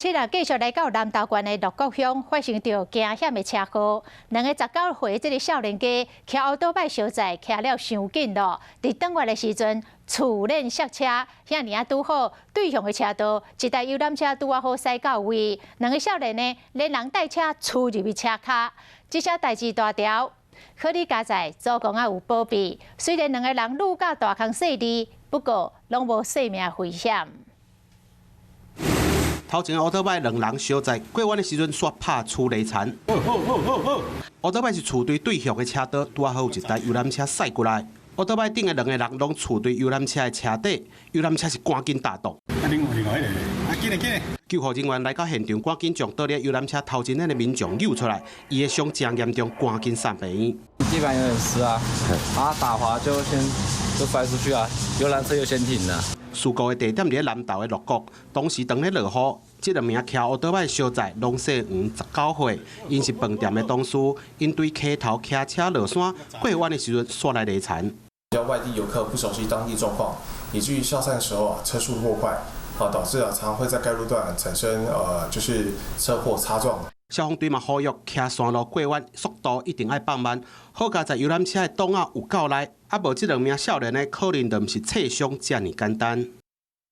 這日繼續來到南投縣的鹿谷鄉，發生著驚險的車禍。兩個19歲這个少年家騎歐多擺相載，騎了傷緊囉。佇轉彎的時陣，突然剎車，遐爾仔拄好對向的車道，一台遊覽車拄仔好駛到位。兩个少年呢，連人帶車跙入去車跤，這下代誌大條。好哩佳哉，祖公仔有保庇，雖然兩个人愈甲大空細膩，不過攏無性命危險。頭前烏托擺兩人相載過彎的時陣，煞拍出犁田。烏托擺是跙對對向的車道，拄仔好有一台遊覽車駛過來。烏托擺頂的兩个人攏跙對遊覽車的車底，遊覽車是趕緊踏擋。救護人員來到現場，趕緊將倒佇遊覽車頭前的民眾救出來，伊的傷誠嚴重，趕緊送病院。地板有點濕啊，啊打滑就先就摔出去啊，遊覽車又先停了。事故的地點佇咧南投的鹿谷，當時當咧落雨，這兩名騎烏托擺相載攏姓黃，19歲，𪜶是飯店的董事，𪜶對溪頭騎車落山過彎的時陣，煞來犁田。外地遊客不熟悉當地狀況，以至於下山的時候啊，車速過快，啊導致啊常常會在該路段產生就是車禍擦撞。消防隊嘛呼籲騎山路過彎速度一定愛放慢，好佳哉遊覽車的擋仔有夠力，啊無這兩名少年的可能就毋是擦傷遮爾簡單。